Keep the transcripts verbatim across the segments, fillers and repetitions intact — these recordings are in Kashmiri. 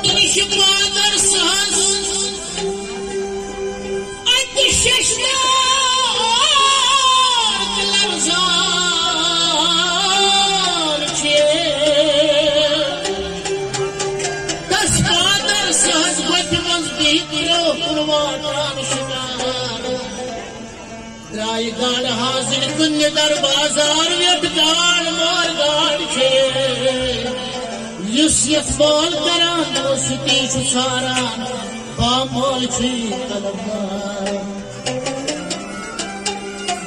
یہِ چھُ قادر سٕنٛز اَکہِ ششتار لرزان چھِ۔ تس قادر سٕنٛز گۄپہِ منٛز بِہِتھ برٛونٛہہ کُن واتان شِکار۔ درٛایہِ گاڈٕ حاضِر کٕننہِ در بازار، ویوٚٹھ گاڈ مور گاڈ چھے۔ یُس یَتھ مول کران اوس، سُہ تی چھُ ژھاران، بامول چھُے طلبگار۔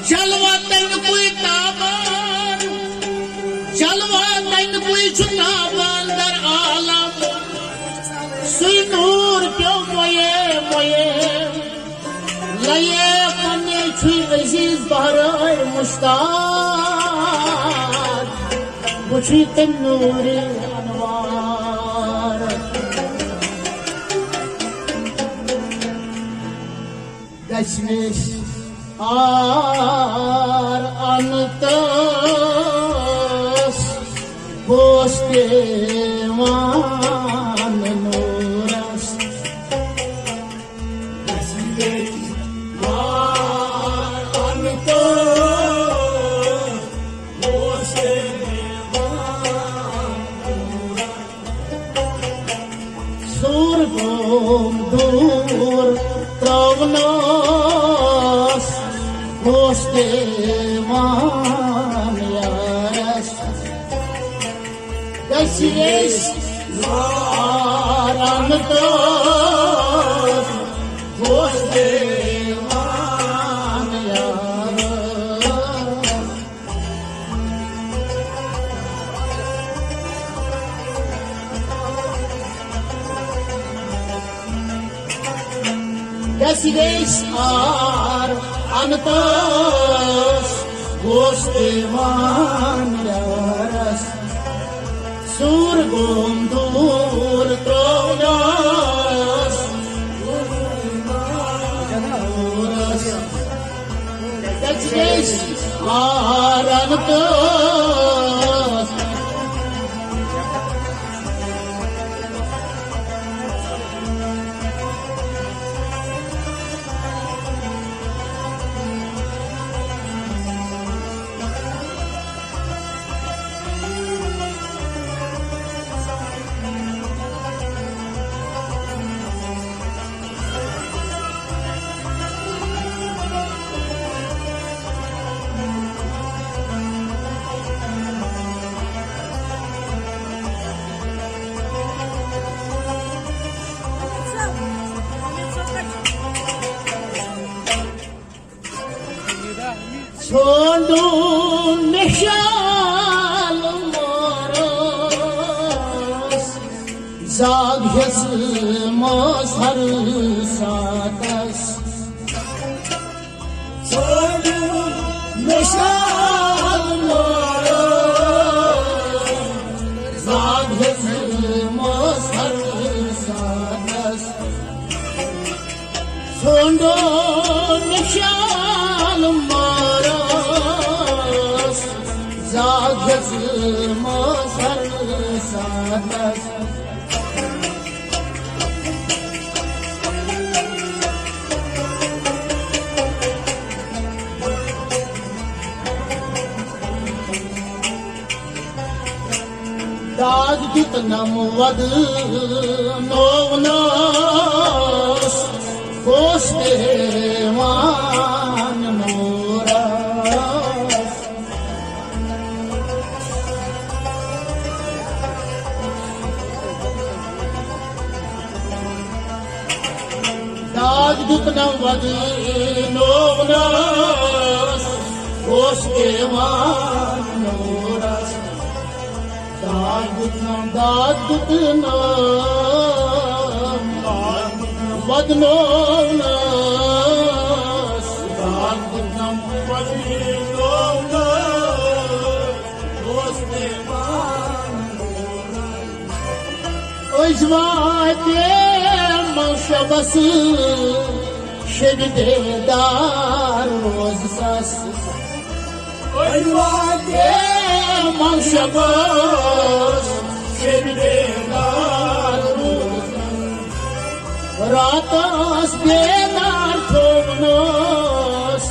جلوہ تَمہِ کُے تابان، جلوہ تَمہِ کُے چھُ تابان در عالم۔ سُے نوٗر پیوٚو مویے مویے۔ لَیے پننے چھُے عزیز بہرٲے مشتاق، وٕچھُے تٔمۍ نوٗرِ انوار۔ گژھِ ویش آر انتس بوس پیوان نورس۔ سور گوم دور ترونس، گوش دیوان یارس۔ گژھِ أسۍ وارن تہٕ گوٚژھ دیوان یار۔ گژھِ أسۍ آر انتس گوٚژھ دیوان یارس۔ سور گوم دور ترونس۔ تجویز آرن تس۔ ژھانڈُن مےٚ شال مارس، زاگ ہیٚژمٕژ ہر ساتس۔ ژھانڈُن مےٚ شال مارس، زاگ ہیٚژمٕژ ہر ساتس۔ ژھانڈُن مےٚ شال مارس، زاگ ہیٚژمٕژ ہر ساتس۔ داغ دیُتنم ودنوونس، گوٚژھ پیوان نورس۔ داغ دیُتنم ودنوونس، دیوان نورس۔ داد دیُتنم، داد دیُتنم، ودنونس۔ داد دیُتنم، ودنونس۔ اوس دیوان نورس۔ أسۍ واتے مشبس شب دیدار روزس۔ أسۍ واتے مشبس شب دیدار روزس۔ راتس دیدار تھوونس،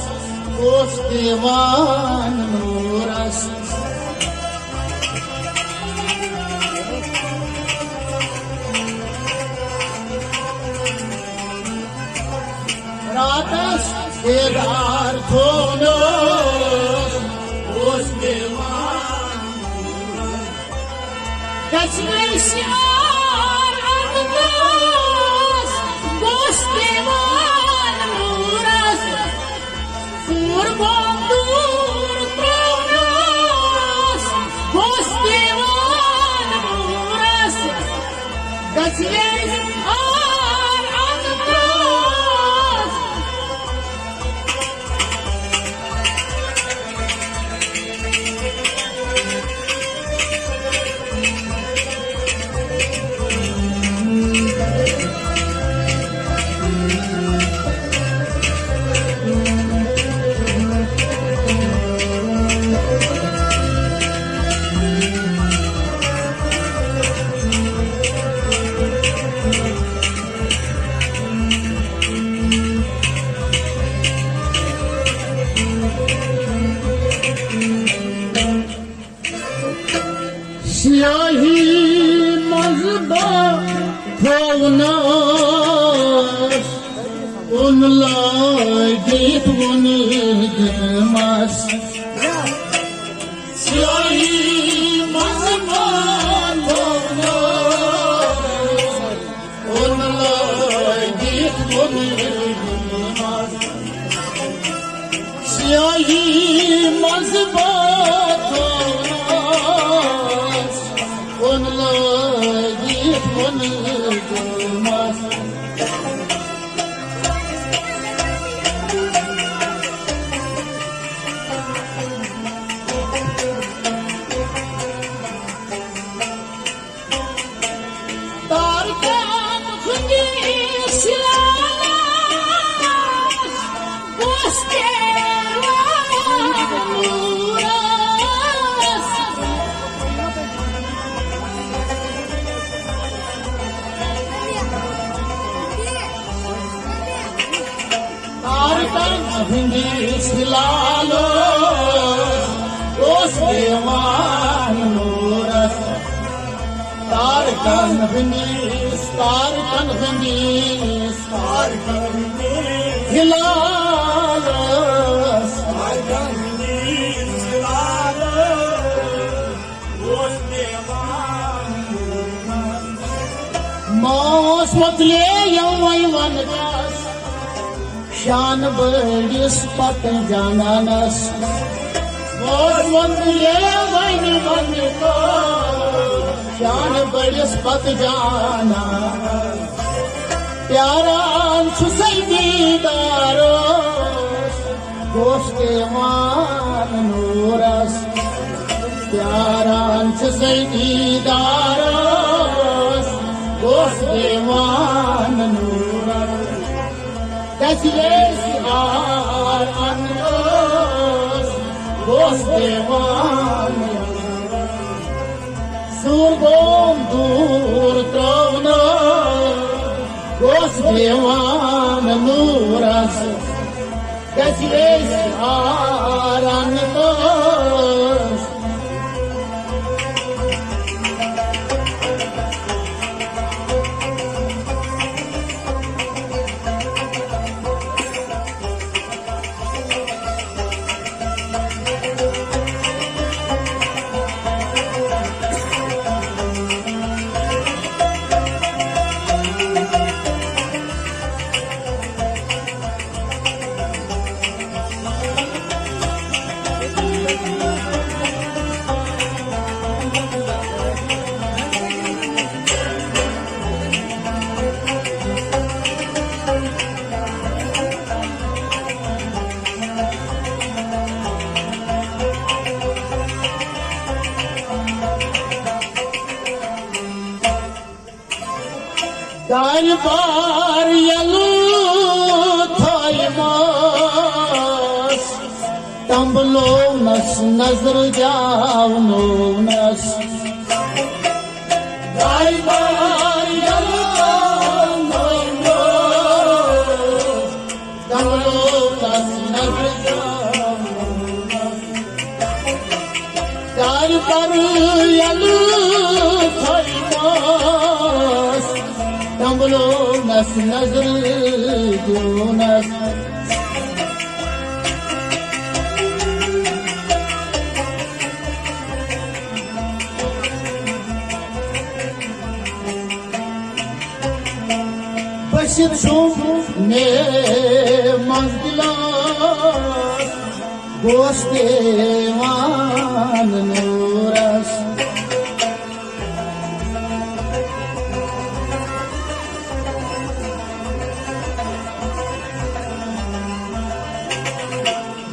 اوس دیوان نورس۔ راتس دیدار تھوونس، اوس دیوان۔ گژھِ ویسہِ آر انداز، گوٚژھ دیوان نورس۔ سوٗر گوٚو دوٗر ترٛاونس، گوٚژھ دیوان نورس۔ گژھِ ویسہِ آر انداز۔ سیاہی منٛز بہٕ تھوونس، کُن لٲگِتھ وُنہِ دِلمس۔ سیاہی منٛز بہٕ تھوونس، کُن لٲگِتھ وُنہِ دِلمس۔ سیاہی منٛز بہٕ تھوونس، کُن لٲگِتھ وُنہِ دِلمس۔ تارکن ہٕنٛدِس لالس اوس پیوان نوٗرس۔ تارکن ہٕنٛدِس لالس اوس پیوان نوٗرس۔ تارکن ہٕنٛدِس، تارکن ہٕنٛدِس، تارکن ہٕنٛدِس ہلالس۔ تارکن ہٕنٛدِس ہلالس۔ ماس مۄکلے یومے ونٛدس، شان بٔڑِس پتہٕ جانانس۔ ماس مۄکلے وۄنۍ ونٛدس، شان بٔڑِس پتہٕ جانانس۔ پیاران چھُسے دیدارس، گوٚژھ دیوان نوٗرس۔ پیاران چھُسے دیدارس، گوٚژھ دیوان نوٗرس۔ گژھِ ویسہِ آر انداز، گوٚژھ دیوان نوٗرس۔ سوٗر گوٚو دوٗر ترٛاونہٕ، گوٚژھ دیوان نوٗرس۔ گژھِ ویسہِ آر انداز۔ بار بار یلہٕ تھٲیمَس، تمبلونس نظر دیاونونس۔ بار بار یلہٕ تھٲیمَس، تمبلونس نظر دیاونونس۔ چار پر یلہٕ تھٲیمَس، تمبلونس نظر دیونس۔ بٔسِتھ چھُم مےٚ منٛز دِلس، گوس دیوان نوٗرس۔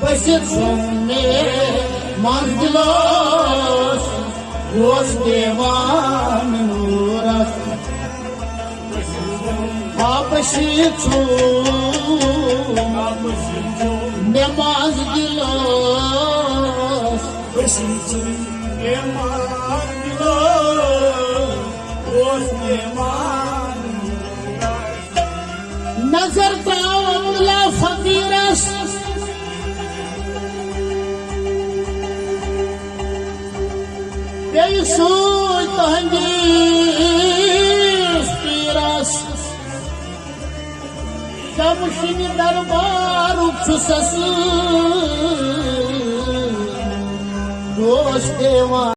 بٔسِتھ چھُم مےٚ منٛز دِلس، گوس دیوان نوٗرس۔ آبشی چھُم مےٚ منٛز دِلس۔ نظر ترٛاو عبداللہ فقیرس، بیٚیہِ سوٗنچ تُہنٛدِس پیٖرس۔ جمشیٖد دربارُک چھُسس دوست دیوان۔